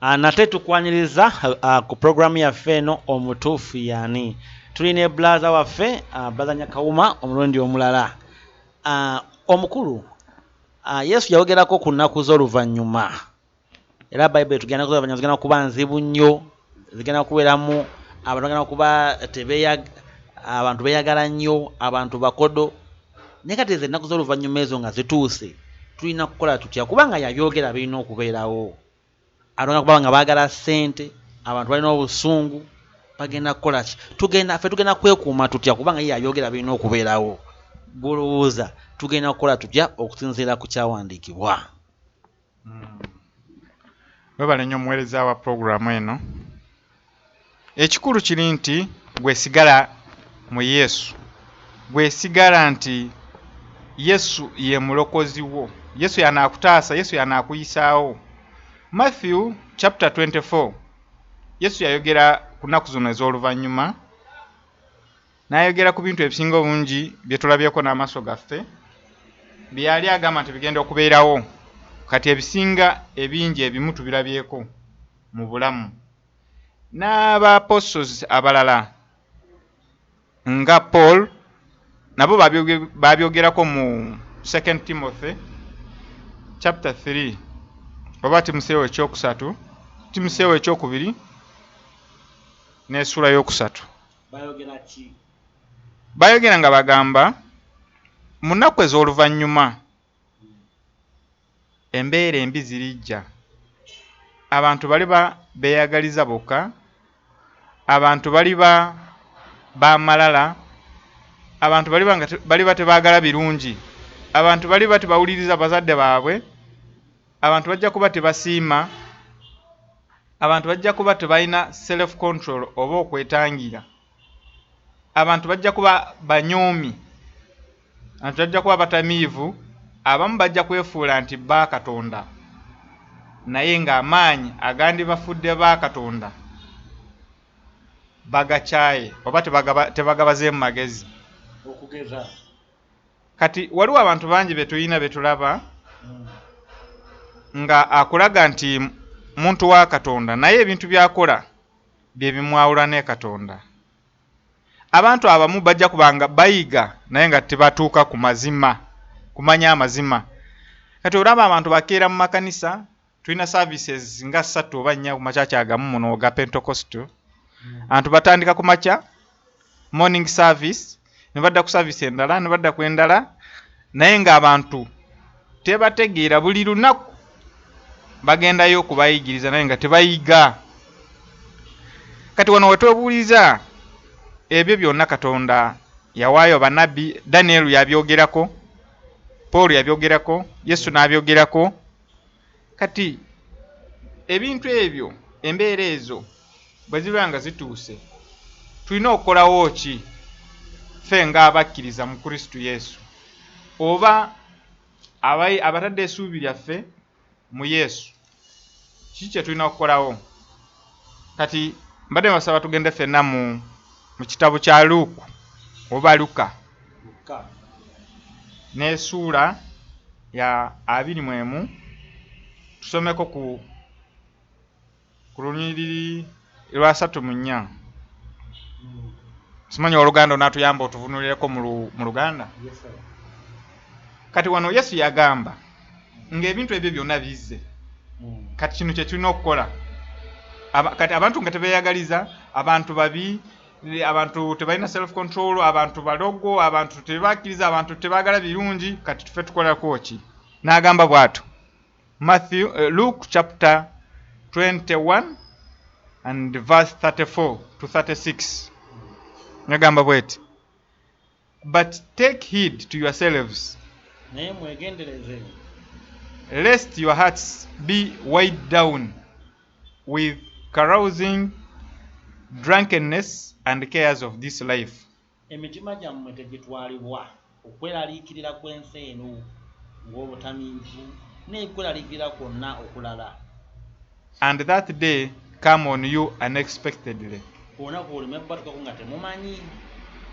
Nate tukwaniriza ku puroguramu yaffe eno Omutuufu Yaani. Tuli ne bulaza waffe, bulaza Nyakawuma, omulundi omulala. Omukulu, Yesu yayogerako ku nnaku z'oluvannyuma, era Bayibuli etugenda ennaku z'oluvannyuma zigenda kuba nzibu nnyo, zigenda kubeeramu abantu bagenda kuba abantu beeyagala nnyo, abantu bakodo. Naye kati ezo ennaku z'oluvannyuma ezo nga zituuse, tulina kukola tutya? Kubanga yabyogera birina okubeerawo. Abantu bagenda kuba nga baagala ssente, abantu balina obusungu, bagenda kukola ki? Ffe tugenda kwekuuma tutya? Kubanga ye yabyogera birina okubeerawo. Gw'olowooza tugenda kukola tutya okusinziira ku kyawandiikibwa? Webale nnyo omuweereza wa puroguramu eno. Ekikulu kiri nti gwesigala mu Yesu, gwesigala nti Yesu ye mulokozi wo, Yesu yanaakutaasa, Yesu yanaakuyisaawo. Matthew chapter 24, Yesu yayogera ku nnaku zino ez'oluvannyuma, n'ayogera ku bintu ebisinga obungi bye tulabyeko n'amaaso gaffe, bye yali agamba nti bigenda okubeerawo. Kati ebisinga ebingi ebimu tubirabyeko mu bulamu. N'aba apostles abalala nga Paul nabo babyogerako mu 2 Timothy chapter 3 oba Timoseewo ekyokusatu, Timoseewo ekyokubiri n'essuula y'okusatu. Bayogera ki? Bayogera nga bagamba mu nnaku ez'oluvannyuma embeera embi zirijja, abantu baliba beeyagaliza bokka, abantu baliba bamalala, abantu baliba nga baliba tebaagala birungi, abantu baliba tebawuliriza bazadde baabwe, abantu bajja kuba tebasiima, abantu bajja kuba tebalina self control oba okwetangira, abantu bajja kuba banyoomi, abantu bajja kuba batamiivu, abamu bajja kwefuula nti ba Katonda, naye ng'amaanyi agandibafudde ba Katonda bagakyaye oba tebagabazeemu magezi. Okugeza. Kati waliwo abantu bangi be tulina be tulaba nga akulaga nti muntu wa Katonda, naye ebintu by'akola bye bimwawula ne Katonda. Abantu abamu bajja kubanga bayiga naye nga tebatuuka ku mazima, kumanya amazima. Kati olaba abantu bakeera mu makanisa, tulina services nga 3 oba 4 ku makyakya agamu muno ga Pentecostal. Abantu batandika ku makya morning service, ne badda ku service endala, ne badda ku endala, naye ng'abantu tebategeera. Buli lunaku bagendayo okubayigiriza naye nga tebayiga. Kati wano wetwebuuliza ebyo byonna Katonda yawaayo bannabbi, Daniel yabyogerako, Paul yabyogerako, Yesu n'abyogerako. Kati ebintu ebyo, embeera ezo bwe ziba nga zituuse, tulina okukolawo ki ffe ng'abakkiriza mu Kristo Yesu, oba abatadde essuubi lyaffe mu Yesu? Kiki kye tulina okukolawo? Kati mbadde mbasaba tugende ffenna mu kitabo kya Luke oba Luka n'essuula ya 21, tusomeko ku lunyiriri lwa 34. Simanyi Oluganda onaatuyamba otuvunulireko mu Luganda? Kati wano Yesu yagamba ng'ebintu ebyo byonna bizze, kati kino kye tulina okukola. Kati abantu nga tebeeyagaliza, abantu babi, abantu tebalina self control, abantu balogo, abantu tebakkiriza, abantu tebaagala birungi, kati tufe tukolako ki? N'agamba bw'atyo. Matthew, Luke chapter 21 and verse 34 to 36. N'agamba bw'eti, but take heed to yourselves, naye mwegendereze, lest your hearts be weighed down with carousing, drunkenness and cares of this life, emitima gyammwe tegitwalibwa okweraliikirira kw'ensi eno ng'obutamiivu n'ekweraliikirira kwonna okulala, and that day come on you unexpectedly. Olunaku oluleme kubatuukako nga temumanyi.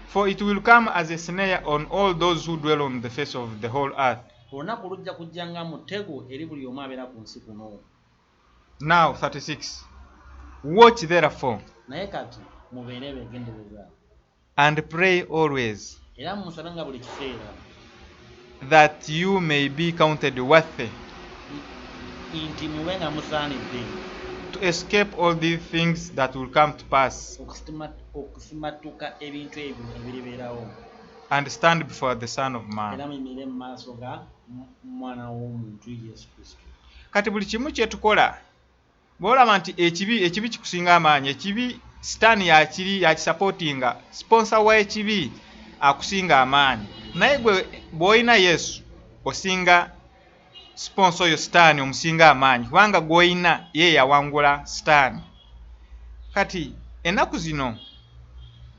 For it will come as a snare on all those who dwell on the face of the whole earth. Olunaku lujja kujja nga mutego eri buli omu abeera ku nsi kuno. Now 36. Watch therefore Naye kati mubeere beegendereza and pray always era musabenga buli kiseera that you may be counted worthy nti mube nga musaanidde to escape all these things that will come to pass okusimatuka ebintu ebyo ebiribeerawo and stand before the Son of era Man. muyimirire mu maaso ga mwana w'omuntu Yesu Kristo. Kati buli kimu kye tukola bw'olaba nti ekibi kikusinga amaanyi, ekibi sitaani yakiri yakisapootinga, sponsor w'ekibi akusinga amaanyi, naye gwe bw'olina Yesu osinga sponsor oyo sitaani, omusinga amaanyi kubanga gw'olina ye yawangula sitaani. Kati ennaku zino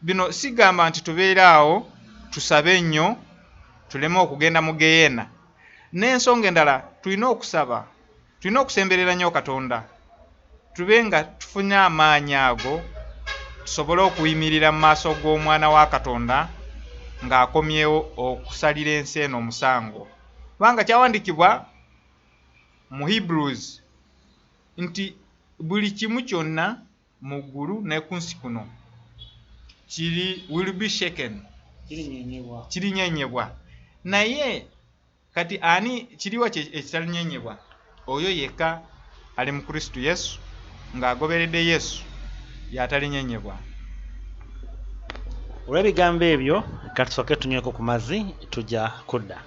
bino sigamba nti tubeere awo tusabe nnyo tuleme okugenda mu geyeena. N'ensonga endala, tulina okusaba, tulina okusemberera nnyo Katonda, tube nga tufunye amaanyi ago tusobole okuyimirira mu maaso g'omwana wa Katonda ng'akomyewo okusalira ensi eno omusango, kubanga kyawandiikibwa mu Hebrews nti buli kimu kyonna mu ggulu ne ku nsi kuno kiri will be shaken, Kirinyenyebwa. Kirinyenyebwa. Naye kati ani kiriwa ekitalinyenyebwa? Oyo yekka ali mu Kristo Yesu ng'agoberedde Yesu y'atalinyenyebwa. Olw'ebigambo ebyo katusooke tunyweko ku mazzi, tujja kudda.